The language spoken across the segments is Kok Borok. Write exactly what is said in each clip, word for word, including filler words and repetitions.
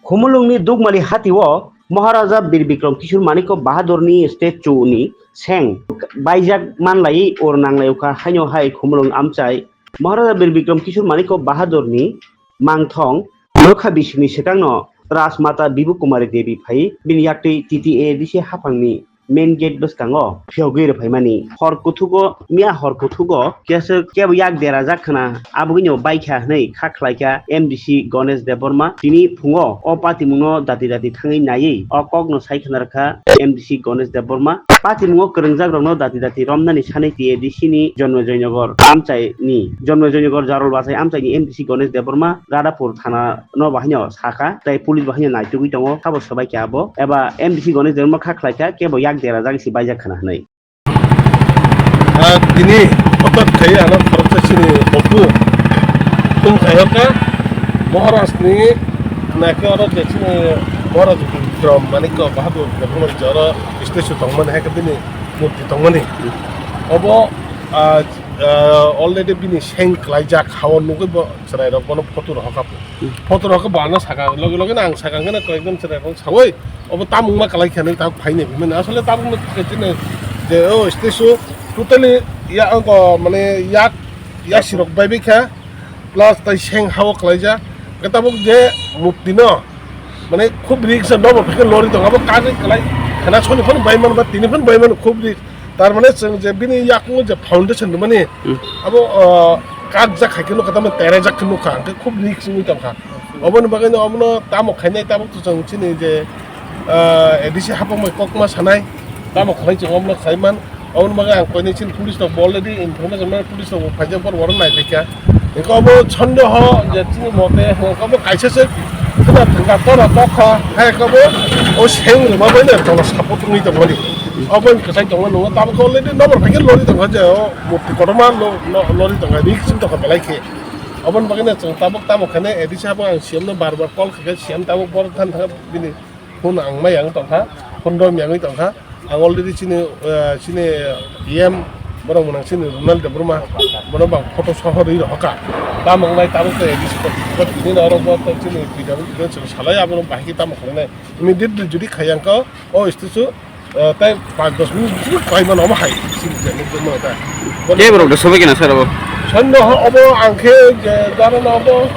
Khumulwngni Dukmali hatio Maharaja Bir Bikram Kishore Manikya Bahadurni statue ni seng baijak manlai ur nanglai ukha haino hai Khumulwng amchai Maharaja Bir Bikram Kishore Manikya Bahadurni mangthong norokha bisingni swkangno Rajmata Bibu Kumari Devi phai bini yaktwi T T A D C haphangni main gate bwskango phiyogwi rwphaimani. Hor kuthugo, miya hor kuthugo kesa kebo yak derajak khna, abogwino baikha hwnwi kha khlaikha M D C Ganesh Debbarma. Tini phungo o patimungno dati dati thangwi naiwi o kokno sai khna rwkha M D C Ganesh Debbarma. Patimungo kwrwngjakrokno dati dati romnani sanwi T A D C ni Jonmo Joynagar amchaini, Jonmo Joynagar Jarol Bachai amchaini M D C Ganesh Debbarma Radhapur thana no bahaino sakha, tei police bahaino naitugwi tongo, sabo swbaikha abo, eba M D C Ganesh Debbarma kha khlaikha, kebo yak derajak si baijak khna hwnwi. Ah, tini hothat khai ano khoroksa chini opu tong khayoka Maharaj ni naikhe oro je chini Maharaj Bikram Manikya Bahadur Debbarma je oro statue tongmani hai khe bini murti tongmani. Obo, ah, ah, already bini seng klaijak, hao nugwi bo chwrairok bono photo rohorkha. Photo rohorkha bo ano sakha, loge loge no ang sakha hwnkhe no koyekjon chwrairok sawi obo tamung ma kalai khe nang tabuk phaini hinmani. Asole tabuk no khe chini je o statue totally ya, o mane yak yasirok bai bai kha. Plus tai seng hao khlaijak. Hwnkhe tabuk je murti no, mane, khub risk se nobo phikhe lori tongo. Abo kagwi kwlai khana soni phano bai mano ba tini phano bai mano, khub risk. Tar mane chwng je bini yakung je foundation rwmani, hmm, abo, ah, kak jak hai khe nukha, tamo tere jak khe nukha, hwnkhe khub risk wngwi tongkha. Oboni bagwi no obono tamo khainai, tabuk to chwng chini je, ah, A D C hapang bai kokma sanai, tamo khlai chwng obono khlai man. Aboni bagwi ang koinwi chini police rok bo already information mano, police rok bo phaijak, borok borok nai phaikha. Hwnkhe obo sondeho je chini mote hwnkhe obo kaisa se khwna thangkha, tona tokha, hai khe obo o seng rwma bai no tola support wngwi tongmani. Obo wng kwchai tongma nungo, tabuk already nobor phaikhe lori tongkha je o murti kotorma lo-, lo-, lori tongkha, risk wng tongkha belai khe. Oboni bagwi no chwng tabuk tamo khainai A D C hapang ang C M no bar bar call khaikha, C M tabuk borok thani thangkha bini. Phone ang mai yang tongkha, phone rw yang tongkha. Ang already chini, eh, chini E M, borok mwnang chini Ronald Debbarma, bono bang photo sohor rw rohorkha. Tamo wngnai tabuk tei A D C kot, kot tini oro bo tei chini P W D chwng salai abono bahai khe tamo khlainai. Immediately jodi khaiya wngkha, o statue, eh, tei panch dos minute bisingo khlaimano omo hai. Chini je nukjakmano ta. Tei borok da sobai kena sir abo? Sando obo ang khe je jara no obo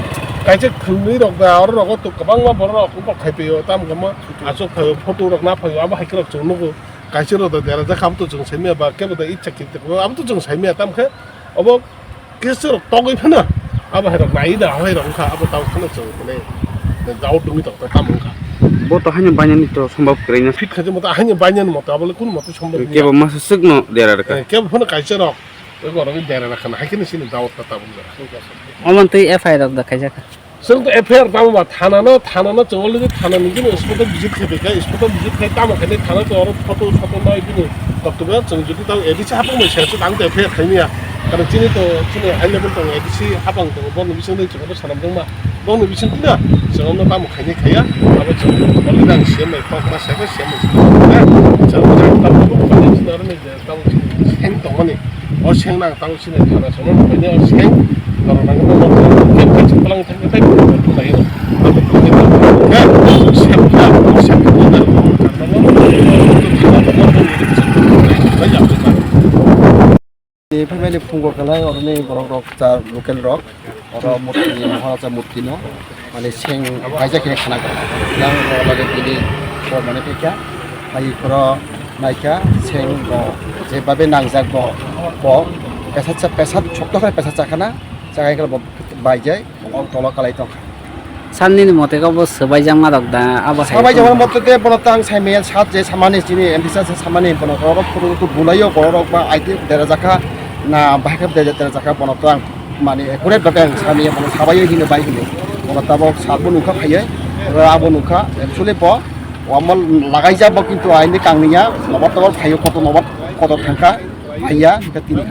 kaisa khwnwi rok da oro rogo to kwbangma borok rok wngkha khai phaio tamo khe mo. Aswk phaio, photo rok na phaio, abo hai kheno chwng nugo. Kaisa rok da dera jakha, abo to chwng saimaya ba, kebo da icha khe tongma, abo to chwng saimaya, tamo khe obo kisa rok togwi phano abo hai rok nai da, hai rok wngkha, abo tamo phano chwng mane doubt wngwi tongkha, tamo wngkha. Bo to haino bainani to sombab kwrwi na. Fit khaje moto haino bainani moto, abo le kun moto sombab wngya. Kebo masa swk no dera rwkha. Eh, kebo phano kaisa rok, ego rok dera rwkha na, hai kheno chini doubt ta tamo wngkha. Omo twi F I R rok da khaijak kha. Chwng to F I R tamo ba thana no, thana no chwng already thana ni bini spot o visit khai kha, spot o visit khai tamo khai thana to oro photo photo nai bini koktwma chwng jodi tamo A D C hapang bai sengsa tang to F I R khai maya. Karon chini to chini high level tong A D C hapang tong boni bising dei chwng to sanam dong ma. Boni bising twi na chwng no tamo khai ni khaya. Abo chwng already ang C M bai kok ma sai kha C M bai. Chwng tamo tamo chini oro ni je tamo chini seng tong mani. O seng nang tamo chini thana sono bai o seng. Norok nang no no kep kep chwng palang thang thang thang thang thang. Ni phaimani phungo khlai oroni borok rok cha local rok. Oro murti ni Maharaja murti no. Mane seng kaisa khe khana kha. Yang rok lage bini bo mane khe kha. Hai khoro naikha seng bo je babe nangjak bo. Bo pesat sa pesat chokto khe pesat chakhana. Chakhai khe bo baijai. Bo tola kalai tong. Sanni ni mote khe bo swbaijakma rok da abo hai. Swbaijakma mote te bono tang sai maya sat je samani chini M D C sa samani bono oro phuru tu bulaio borok ba aiti dera jakha na bahai khe dera jakha bono tang. Mane, accurate babe ang samiya, bono sabaio hino bai hino. Bono tabok sabo nukha phaiye, abo nukha, actually bo, wama lagaijak bo kintu aini kangniya, nobar tobar phaio, kotor nobar kotor thangkha, phaiya, hingkhe tini khe.